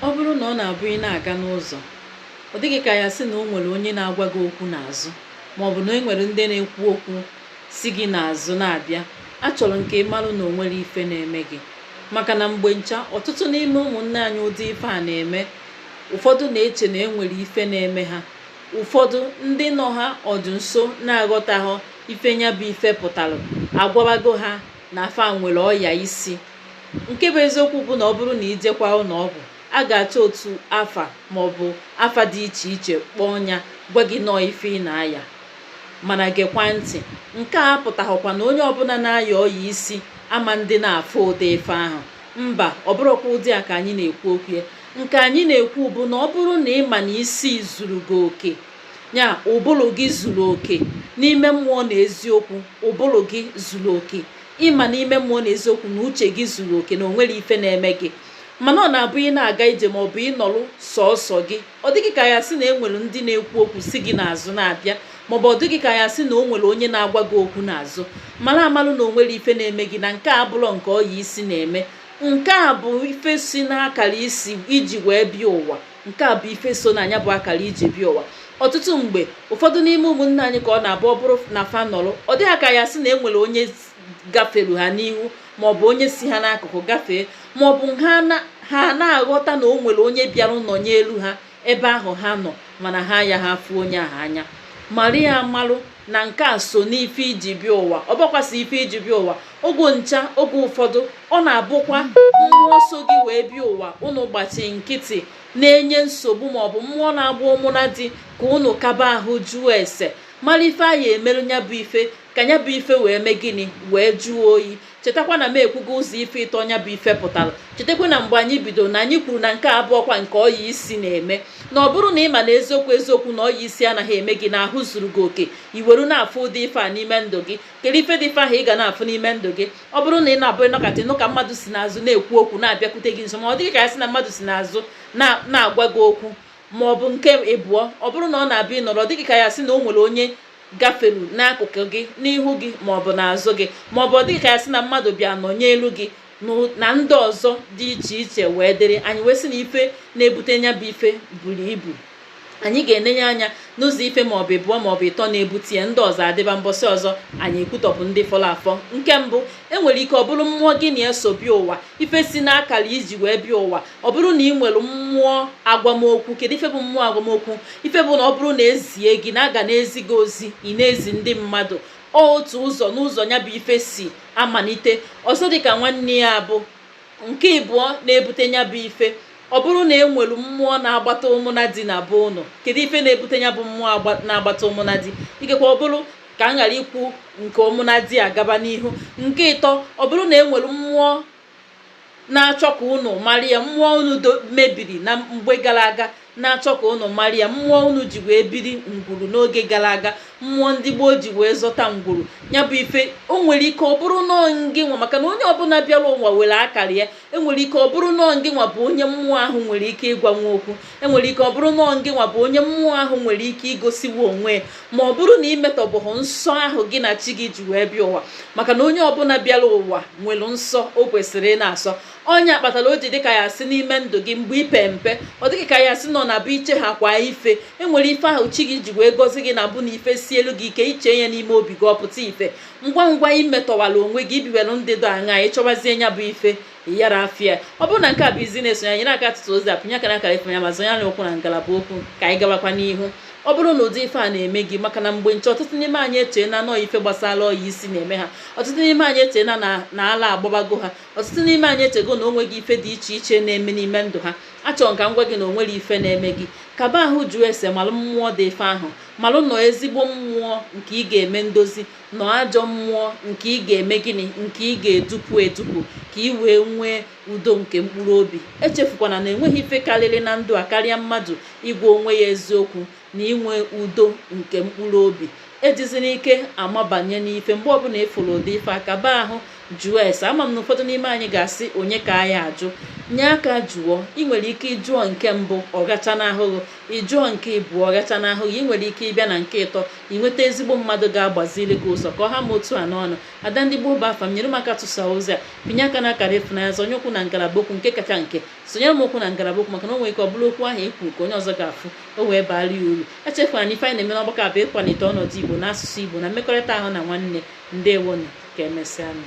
Ọ bụrụ na ọ na-abụ ị na-aga n'ụzọ, ọ dịghị ka ya sị na o nwere onye na-agwa gị okwu n'azụ, maọbụ na e nwere ndị na-ekwu okwu si gị n'azụ na-abịa, achọrọ m ka ị marụ na o nwere ife na-eme gị. Maka na mgbe ncha, ọtụtụ n'ime ụmụnne anyị ụdị ife a na-eme, ụfọdụ na-eche na e nwere ife na-eme ha. Ụfọdụ ndị nọ ha ọdụ nso na-aghọtaghọ ife nya bụ ife pụtara, agwabago ha na fa nwere ọya isi. Nke bụ eziokwu bụ na ọ bụrụ na ijekwa ụlọ ọgwụ, a ga-achọ otu afa maọbụ afa dị iche iche kpọọ ya, gwa gị nọọ ife ị na-aya. Mana gekwa ntị, nke a apụtaghọkwa na onye ọbụla na-aya ọya isi ama ndị na-afụ ụdị ife ahụ. Mba, ọ bụrụkwa ụdị a ka anyị na-ekwu okwu ya. Nke anyị na-ekwu bụ na ọ bụrụ na ị ma na isi zuru gị oke, ya ụbụrụ gị zuru oke n'ime mmụọ na eziokwu, ụbụrụ gị zuru oke, ịma n'ime mmụọ na eziokwu na uche gị zuru oke, na o nwere ife na-eme gị, mana ọ na-abụ ị na-aga ije maọbụ ịnọrụ sọọsọ gị, ọ dịghị ka ya sị na e nwere ndị na-ekwu okwu si gị n'azụ na-abịa, maọbụ ọ dịghị ka ya sị na o nwere onye na-agwa gị okwu n'azụ, mara amalụ na o nwere ife na-eme gị, na nke a abụrọ nke ọya isi na-eme. Nke a bụ ife si n'akara isi iji wee bịa ụwa. Nke a bụ ife so na anya bụ akara iji bịa ụwa. Ọtụtụ mgbe, ụfọdụ n'ime ụmụnne anyị ka ọ na-abụ ọ bụrụ na fa nọrọ, ọ dịghị ka ya sị na e nwere onye gafere ha n'ihu, maọbụ onye si ha n'akụkụ gafee, maọbụ ha na-aghọta na o nwere onye bịara nọnye elu ha ebe ahụ ha nọ, mana ha ya ha afụ onye ahụ anya. Mara ya amalụ na nke a so n'ife iji bịa ụwa. Ọ bụkwasị ife iji bịa ụwa oge ncha. Oge ụfọdụ, ọ na-abụkwa mmụọ so gị wee bịa ụwa, unu gbachi nkịtị, na-enye nsogbu, maọbụ mmụọ na-agba ụmụna dị ka unu kaba ahụ jụọ ese, mara ife a ya emerụ nya bụ ife, ka nya bụ ife wee mee gịnị? Wee jụọ oyi. Chetakwa na m ekwugo ụzọ ife ịtọ nya bụ ife pụtara. Chetakwa na mgbe anyị bidoro na anyị kwuru na nke abụọkwa nke ọya isi na-eme, na ọ bụrụ na ị ma na eziokwu eziokwu na ọya isi anaghị eme gị, na ahụ zuru gị oke, i weru na-afụ ụdị ife a n'ime ndụ gị, kedu ife dị ife ahụ ị ga na-afụ n'ime ndụ gị? Ọ bụrụ na ị na-abụ ịnọkata ịnụ ka mmadụ si n'azụ na-ekwu okwu na-abịakwute gị nso, ma ọ dịghị ka ya sị na mmadụ si n'azụ na-agwa gị okwu, ma ọ bụ nke ịbụọ, ọ bụrụ na ọ na-abịa ịnọrọ, ọ dịghị ka ya sị na o nwere onye gafere n'akụkụ gị, n'ihu gị ma ọ bụ n'azụ gị, ma ọ bụ ọ dịghị ka ya sị na mmadụ bịa nọnye elu gị, na ndị ọzọ dị iche iche wee dịrị. Anyị wee sị na ife na-ebute nya bụ ife buru ibu. Anyị ga-enenye anya n'ụzọ ife maọbụ ịbụọ maọbụ ịtọ na-ebute ya. Ndị ọzọ adịba mbọsị ọzọ, anyị ekwutọpụ ndị fọrọ afọ. Nke mbụ, enwere ike ọ bụrụ mmụọ gị na-eso bịa ụwa, ife si n'akara iji wee bịa ụwa. Ọ bụrụ na ị nwere mmụọ agwamokwu. Kedu ife bụ mmụọ agwamokwu? Ife bụ na ọ bụrụ na ezie gị na aga na-ezi gị ozi, ị na-ezi ndị mmadụ. Otu ụzọ n'ụzọ ya bụ ife si amalite. Ọzọ dịka nwanne ya bụ nke ịbụọ na-ebute ya bụ ife, ọ bụrụ na e nwere mmụọ na-agbata ụmụna di na be ụnụ. Kedu ife na-ebute ya bụ mmụọ na-agbata ụmụna di? Ikekwe ọ bụrụ ka m ghara ikwu nke ụmụna di agaba n'ihu. Nke ịtọ, ọ bụrụ na e nwere mmụọ na-achọ ka unu mara ya, mmụọ unu mebiri na mgbe gara aga na-achọ ka unu mara ya, mmụọ unu ji wee biri ngwuru n'oge gara aga, mmụọ ndị gboo ji wee zọta ngwuru, ya bụ ife o nwere ike ọ bụrụ nọọ ngị nwa, maka na onye ọbụla bịara ụwa were akara ya. Enwere ike ọ bụrụ nọọ ngị nwa bụ onye mmụọ ahụ nwere ike ịgwa nwa okwu. Enwere ike ọ bụrụ nọọ ngị nwa bụ onye mmụọ ahụ nwere ike igosiwa onwe, ma ọ bụrụ na imetọbụghị nsọ ahụ gị na chi gị ji wee bịa ụwa, maka na onye ọbụla bịara ụwa nwere nsọ o kwesịrị ị na-asọ. Ọnya kpatara o ji dịka ya sị n'ime ndụ gị, mgbe ipe mpe, ọ dịghị ka ya sị nọ na bụ iche ha kwa ife. Enwere ife ahụ chi gị ji wee gọzi gị, na bụ na ife si elu gị ike, iche ya n'ime obi gị, ọ pụta ife ngwa ngwa. Imetọwara onwe gị, ibiwere ndị dị aṅa, ịchọwazie ya bụ ife yara afịa. Ọ bụrụ na nke a bụ izi na-esonye anyị, na-aka atụtụ ozi a, pịnye aka na akara ife ya ma zonye anyị okwu na ngalaba okwu, ka anyị gabakwa n'ihu. Ọ bụrụ na ụdị ife a na-eme gị, maka na mgbe nche ọtụtụ n'ime anyị echee na nọọ ife gbasara ọya isi na-eme ha, ọtụtụ n'ime anyị echee na na ala agbabago ha, ọtụtụ n'ime anyị echego na o nweghị ife dị iche iche na-eme n'ime ndụ ha, achọrọ m ka m gwa gị na o nwere ife na-eme gị. Kaba ahụ jụọ ese, malụ mmụọ dị ife ahụ, malụ nọ ezigbo mmụọ nke ị ga-eme ndozi, nọ ajọ mmụọ nke ị ga-eme gịnị, nke ị ga-edupụ edupụ, ka ị wee nwee udo nke mkpụrụ obi. Echefukwana na enweghị ife karịrị na ndụ a karịa mmadụ ịgwa onwe ya eziokwu na inwe udo nke mkpụrụ obi. Ejizina ike amabanye n'ife. Mgbe ọbụla ịfụrụ ụdị ife, akaba ahụ Jụọ ese. Ama m na ụfọdụ n'ime anyị ga-asị, onye ka anyị ajụ? Nye aka jụọ. Ị nwere ike ịjụọ nke mbụ, ọ gacha n'ahụghị. Ị jụọ nke ịbụọ, ọ gacha n'ahụghị. Ị nwere ike ịbịa na nke ịtọ, ị nweta ezigbo mmadụ ga-agbaziri gị ụzọ. Ka ọ ha ma otu a n'ọnụ. Ada ndị gboo bụ afa m. Nyere m aka tụsa ozi a, pinye aka na akara ịfụnanya, zọnye ụkwụ na ngalaba okwu nke kacha nke, sonyere m okwu na ngalaba okwu, maka na o nwere ike ọ bụrụ okwu ahụ ikwu ka onye ọzọ ga-afụ, o wee baara ya uru. Echefuna na ife anyị na-eme n'ọgbakọ a bụ ịkwalite ọnọdụ Igbo na asụsụ Igbo na mmekọrịta ahụ na nwanne. Ndewonu, ka emesịanụ.